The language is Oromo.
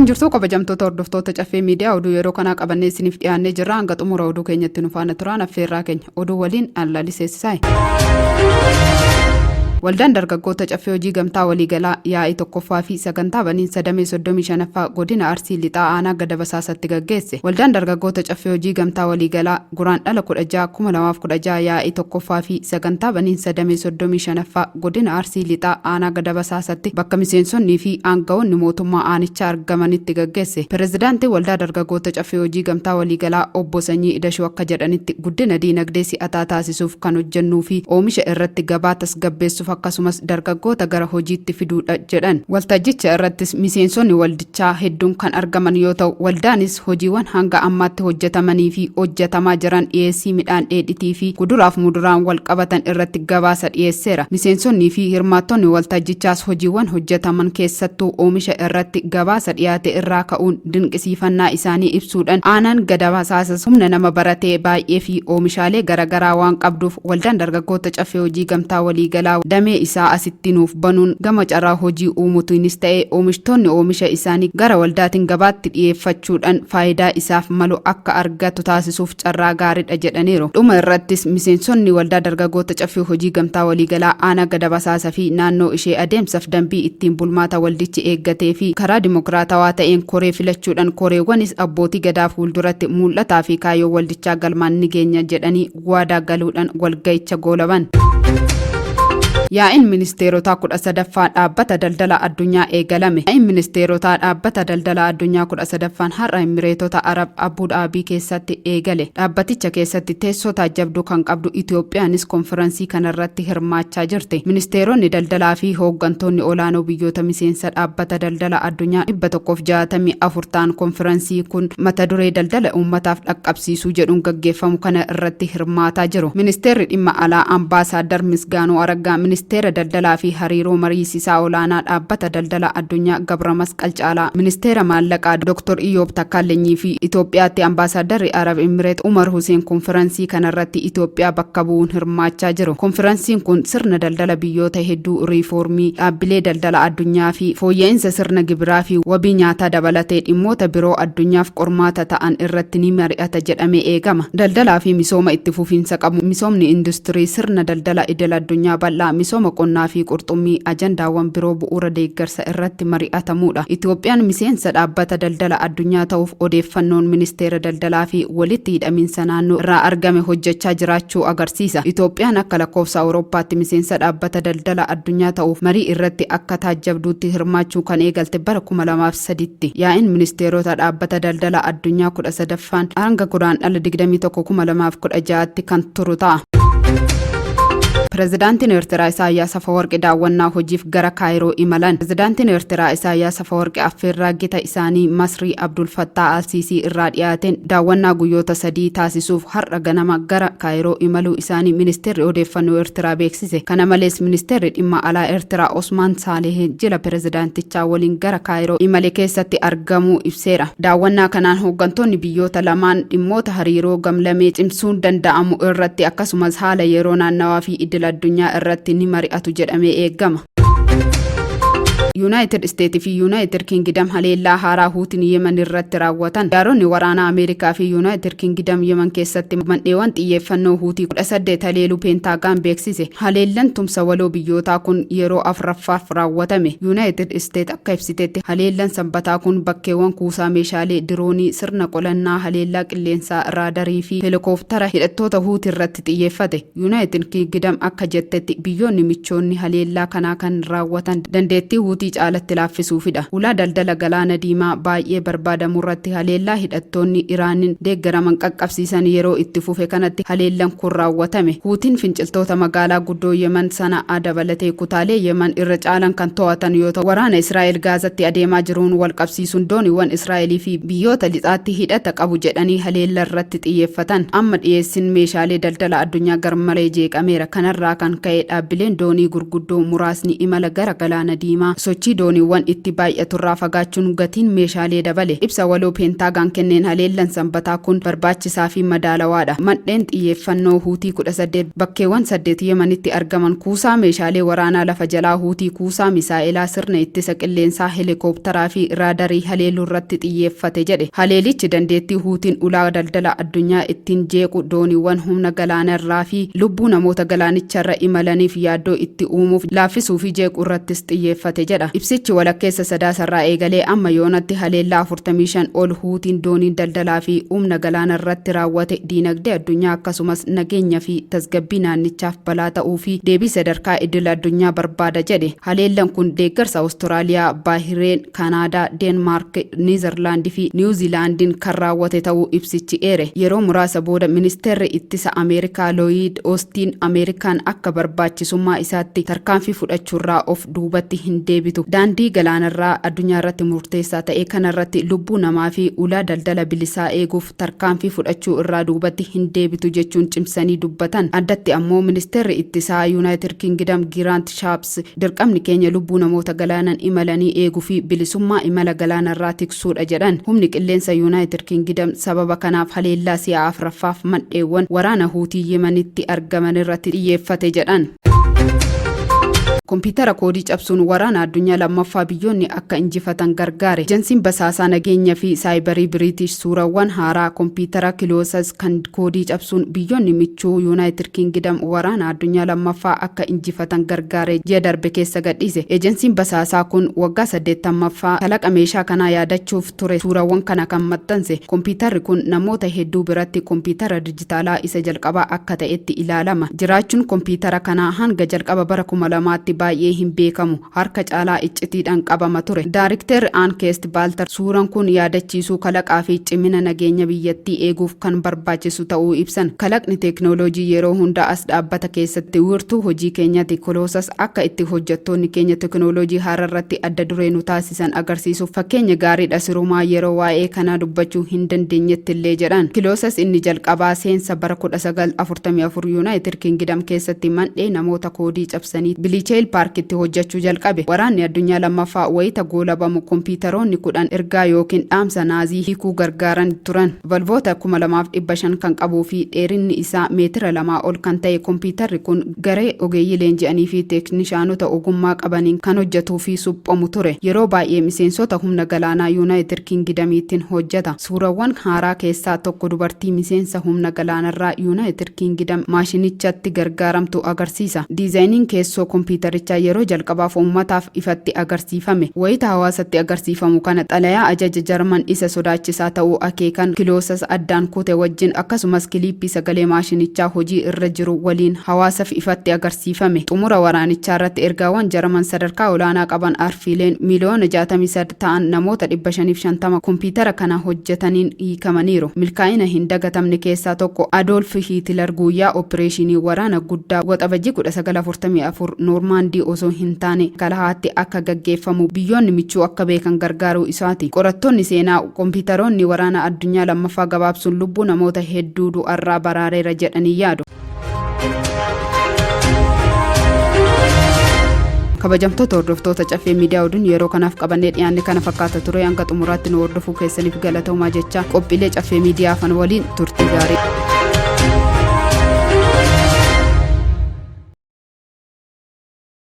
Akkam jirtu, kabajamtoota hordoftoota Caffee Miidiyaa? Oduu yeroo kanaa qabannee isiniif dhiyaannee jirra. Hanga xumura oduu keenyatti nu faana turaan affeerraa keenya. Oduu waliin Allaliseessisaay. Waldaan dargaggoota Caffee Hojii Gamtaa Waliigalaa yaa'ii tokkoffaa fi sagantaa baniinsa damee 35ffaa godina Arsii Lixaa aanaa Gada Basaasatti gaggeesse. Waldaan dargaggoota Caffee Hojii Gamtaa Waliigalaa Guraandhala 16 2016 yaa'ii tokkoffaa fi sagantaa baniinsa damee 35ffaa godina Arsii Lixaa aanaa Gada Basaasatti bakka miseensonnii fi aangawoonni mootummaa aanichaa argamanitti gaggeesse. Pirezidaantiin Waldaa Dargaggoota Caffee Hojii Gamtaa Waliigalaa Obbo Sanyii Idashuu akka jedhanitti, guddina diinagdee si'ataa taasisuuf kan hojjennuu fi oomisha irratti gabaa tasgabbeessuuf akkasumas dargaggoota gara hojiitti fiduudha jedhan. Waltajjicha irrattis miseensonni waldichaa hedduun kan argaman yoo ta'u, waldaanis hojiiwwan hanga ammaatti hojjetamanii fi hojjetamaa jiran dhiyeessii midhaan dheedhitii fi kuduraaf muduraan walqabatan irratti gabaasa dhiyeesseera. Miseensonnii fi hirmaattonni waltajjichaas hojiiwwan hojjetaman keessattuu oomisha irratti gabaasa dhiyaate irraa ka'uun dinqisiifannaa isaanii ibsuudhaan, aanaan Gada Basaasas humna nama baratee baay'ee fi oomishaalee garaagaraa waan qabduuf Waldaan Dargaggoota Caffee Hojii Gamtaa Waliigalaa damee isaa asitti nuuf banuun gama carraa hojii uumuutiinis ta'e oomishtoonni oomisha isaanii gara waldaatiin gabaatti dhiyeeffachuudhaan faayidaa isaaf malu akka argatu taasisuuf carraa gaariidha jedhaniiru. Dhuma irrattis miseensonni Waldaa Dargaggoota Caffee Hojii Gamtaa Waliigalaa aanaa Gada Basaasa fi naannoo ishee adeemsaf dambii ittiin bulmaata waldichi eeggatee fi karaa dimokiraatawaa ta'een koree filachuudhaan, koreewwanis abbootii gadaa fuulduratti mul'ataa fi kaayyoo waldichaa galmaan ni geenya jedhanii waadaa galuudhaan walga'icha goolaban. Yaa'iin ministeerotaa 13ffaa Dhaabbata Daldala Addunyaa eegalame. Yaa'iin ministeerotaa Dhaabbata Daldala Addunyaa 13ffaan har'a Imireetota Arab Abuu Dhaabii keessatti eegale. Dhaabbaticha keessatti teessoo taajjabduu kan qabdu Itoophiyaanis konfiransii kanarratti hirmaachaa jirti. Ministeeronni daldalaa fi hooggantoonni olaanoo biyyoota miseensa Dhaabbata Daldala Addunyaa 164 ta'an konfiransii kun mata duree "Daldala uummataaf dhaqqabsiisuu" jedhuun gaggeeffamu kana irratti hirmaataa jiru. Ministeerri Dhimma Alaa Ambaasaaddar Misgaanuu Araggaa, Ministeera Daldalaa fi Hariiroo Mariisisaa Olaanaa Dhaabbata Daldala Addunyaa Gabra Masqal Caalaa, Ministeera Maallaqaa Dr. Iyoob Takkaallenyii fi Itoophiyaatti Ambaasaadarri Arab Imireet Umar Huseen konfiransii kanarratti Itoophiyaa bakka bu'uun hirmaachaa jiru. Konfiransiin kun sirna daldala biyyoota hedduu, riifoormii dhaabbilee daldala addunyaa fi fooyya'insa sirna gibiraa fi wabii nyaataa dabalatee dhimmoota biroo addunyaaf qormaata ta'an irratti ni mari'ata jedhamee eegama. Daldalaa fi misooma itti fufiinsa qabu, misoomni industirii, sirna daldala idil addunyaa bal'aa, misooma qonnaa fi qurxummii ajandaawwan biroo bu'uura deeggarsa irratti mari'atamuudha. Itoophiyaan miseensa Dhaabbata Daldala Addunyaa ta'uuf odeeffannoon Ministeera Daldalaa fi Walitti Hidhamiinsa Naannoo irraa argame hojjechaa jiraachuu agarsiisa. Itoophiyaan akka lakkoofsa Awurooppaatti miseensa Dhaabbata Daldala Addunyaa ta'uuf marii irratti akka taajjabduutti hirmaachuu kan eegalte bara 2003tti. Yaa'iin ministeerota Dhaabbata Daldala Addunyaa 13ffaan hanga Guraandhala 21 2016tti kan turu ta'a. Pirezidaantiin Eertiraa Isaayyaas Afawarqi daawwannaa hojiif gara Kaayiroo imalan. Pirezidaantiin Eertiraa Isaayyaas Afawarqi affeerraa gita isaanii Masrii Abdul Fattaa Alsiisii irraa dhiyaateen daawwannaa guyyoota 3 taasisuuf har'a ganama gara Kaayiroo imaluu isaanii Ministeerri Odeeffannoo Eertiraa beeksise. Kana malees, Ministeerri Dhimma Alaa Eertiraa Osmaan Saaleh jila pirezidaantichaa waliin gara Kaayiroo imale keessatti argamuu ibseera. Daawwannaa kanaan hooggantoonni biyyoota lamaan dhimmoota hariiroo gamlamee cimsuun danda'amu irratti akkasumas haala yeroo naannawaa fi idil addunyaa irratti ni mari'atu jedhamee eegama. Yuunaayitid Isteetii fi Yuunaayitid Kingidam haleellaa haaraa Huutiin Yemen irratti raawwatan. Xiyyaaronni waraanaa Ameerikaa fi Yuunaayitid Kingidam Yemen keessatti mandheewwan xiyyeeffannoo Huutii 18 haleeluu Peentaagaan beeksise. Haleellan tumsa waloo biyyootaa kun yeroo afuraffaaf raawwatame. Yuunaayitid Isteet akka ibsitetti, haleellan Sanbataa kun bakkeewwan kuusaa meeshaalee, diroonii, sirna qolannaa haleellaa qilleensaa, raadarii fi helikooftara hidhattoota Huutii irratti xiyyeeffate. Yuunaayitid Kingidam akka jettetti, biyyoonni michoonni haleellaa kanaa kan raawwatan dandeettii Huutii caalatti laaffisuufidha. Ulaa daldala Galaana Diimaa baay'ee barbaadamurratti haleellaa hidhattoonni Iraanin deeggaraman qaqqabsiisan yeroo itti fufe kanatti haleellan kun raawwatame. Huutiin finciltoota magaalaa guddoo Yemen Sana'aa dabalatee kutaalee Yemen irra caalan kan to'atan yoo ta'u, waraana Israa'el Gaazatti adeemaa jiruun wal qabsiisuun dooniiwwan Israa'elii fi biyyoota lixaatti hidhata qabu jedhanii haleella irratti xiyyeeffatan. Amma dhiyeessin meeshaalee daldala addunyaa garmalee jeeqameera. Kanarraa kan ka'e dhaabbileen doonii gurguddoo muraasni imala gara Galaana Diimaa Sochii dooniiwwan itti baay'aturraa fagaachuun gatiin meeshaalee dabale. Ibsa waloo Peentaagaan kenneen haleellan Sanbataa kun barbaachisaa fi madaalawaadha. Mandheen xiyyeeffannoo Huutii 18 bakkeewwan 8 Yemanitti argaman, kuusaa meeshaalee waraanaa lafa jalaa Huutii, kuusaa misaa'elaa, sirna ittisa qilleensaa, helikooptaraa fi raadarii haleeluurratti xiyyeeffate jedhe. Haleelichi dandeettii Huutiin ulaa daldala addunyaa ittiin jeequ, dooniiwwan humna galaanarraa fi lubbuu namoota galaanicharra imalaniif yaaddoo itti uumuuf laaffisuu fi jeequurrattis xiyyeeffate jedha. Ibsichi walakkeessa Sadaasarraa eegalee amma yoonatti haleellaa 45 ol Huutiin dooniin daldalaa fi humna galaanarratti raawwate diinagdee addunyaa akkasumas nageenya fi tasgabbii naannichaaf balaa ta'uu fi deebii sadarkaa idil addunyaa barbaada jedhe. Haleellan kun deeggarsa Awustiraaliyaa, Baahireen, Kaanaadaa, Deenmaark, Niizerlaand fi Niwuziilaandiin kan raawwate ta'uu ibsichi eere. Yeroo muraasa booda Ministeerri Ittisa Ameerikaa Looyid Oostiin Ameerikaan akka barbaachisummaa isaatti tarkaanfii fudhachuurraa of duubatti hin deebitu. Daandii galaanarraa addunyaarratti murteessaa ta'e kanarratti lubbuu namaa fi ulaa daldala bilisaa eeguuf tarkaanfii fudhachuu irraa duubatti hin deebitu jechuun cimsanii dubbatan. Addatti ammoo Ministeerri Ittisaa Yuunaayitid Kingidam Giraant Shaaps dirqamni keenya lubbuu namoota galaanan imalanii eeguu fi bilisummaa imala galaanarraa tiksuudha jedhan. Humni qilleensa Yuunaayitid Kingidam sababa kanaaf haleellaa si'a afraffaaf mandheewwan waraana Huutii Yemanitti argamanirratti xiyyeeffate jedhan. Kompiitara koodii cabsuun waraana addunyaa lammaffaa biyyoonni akka injifatan gargaare. Ejensiin basaasaa nageenya fi saayibarii Biriitish suurawwan haaraa kompiitara Kiloosas kan koodii cabsuun biyyoonni michuu Yuunaayitid Kingidam waraana addunyaa lammaffaa akka injifatan gargaare ji'a darbe keessa gadhiise. Ejensiin basaasaa kun waggaa 80ffaa kalaqa meeshaa kanaa yaadachuuf ture suurawwan kana kan maxxanse. Kompiitarri kun namoota hedduu biratti kompiitara dijitaalaa isa jalqabaa akka ta'etti ilaalama. Jiraachuun kompiitara kanaa hanga jalqaba bara 2000tti baay'ee hin beekamu. Harka caalaa iccitiidhaan qabama ture. Daarikterri Aankeest Baaltar suuraan kun yaadachiisuu kalaqaa fi cimina nageenya biyyattii eeguuf kan barbaachisu ta'uu ibsan. Kalaqni teeknooloojii yeroo hunda as dhaabbata keessatti wiirtuu hojii keenyati. Koloosas akka itti hojjettoonni keenya teeknooloojii haaraa irratti adda duree nu taasisan agarsiisuuf fakkeenya gaariidha, sirumaa yeroo waa'ee kanaa dubbachuu hin dandeenyettillee jedhan. Kiloosas inni jalqabaa seensa bara 1944 Yuunaayitid Kingidam keessatti mandhee namoota koodii cabsanii Biliicheel Paarkitti hojjechuu jalqabe. Waraanni addunyaa lammaffaa wayita goolabamu kompiitaroonni 10 ergaa yookiin dhaamsa Naazii hiikuu gargaaran turan. Valvoota 2500 kan qabuu fi dheerinni isaa meetira 2 ol kan ta'e kompiitarri kun garee ogeeyyii leenji'anii fi teeknishaanota ogummaa qabaniin kan hojjetuu fi suphamu ture. Yeroo baay'ee miseensota humna galaanaa Yuunaayitid Kingidamiitiin hojjeta. Suurawwan haaraa keessaa tokko dubartii miseensa humna galaanarraa Yuunaayitid Kingidam maashinichatti gargaaramtu agarsiisa. Diizaayiniin keessoo kompiitarichaa yeroo jalqabaaf uummataaf ifatti agarsiifame. Wayita hawaasatti agarsiifamu kana xalayaa ajaja Jarman isa sodaachisaa ta'uu akeekan Kiloosas addaan kute wajjin akkasumas kiliippii sagalee maashinichaa hojii irra jiru waliin hawaasaf ifatti agarsiifame. Xumura waraanichaarratti ergaawwan Jarman sadarkaa olaanaa qaban arfiileen miiliyoona 63 ta'an namoota 550 kompiitara kana hojjetaniin hiikamaniiru. Milkaa'ina hin dagatamne keessaa tokko Adoolf Hiitilar guyyaa oppireeshinii waraana guddaa Waxabajjii 1944 Noormaandii osoo hin taane Kalahaatti akka gaggeeffamu biyyoonni michuu akka beekan gargaaruu isaati. Qorattoonni seenaa kompiitaroonni waraana addunyaa lammaffaa gabaabsuun lubbuu namoota hedduu du'arraa baraareera jedhanii yaadu. Kabajamtoota hordoftoota Caffee Miidiyaa, oduun yeroo kanaaf qabannee dhiyaanne kana fakkaata ture. Hanga xumuraatti nu hordofuu keessaniif galatoomaa jecha, qophiilee Caffee Miidiyaa afan waliin turtii gaarii.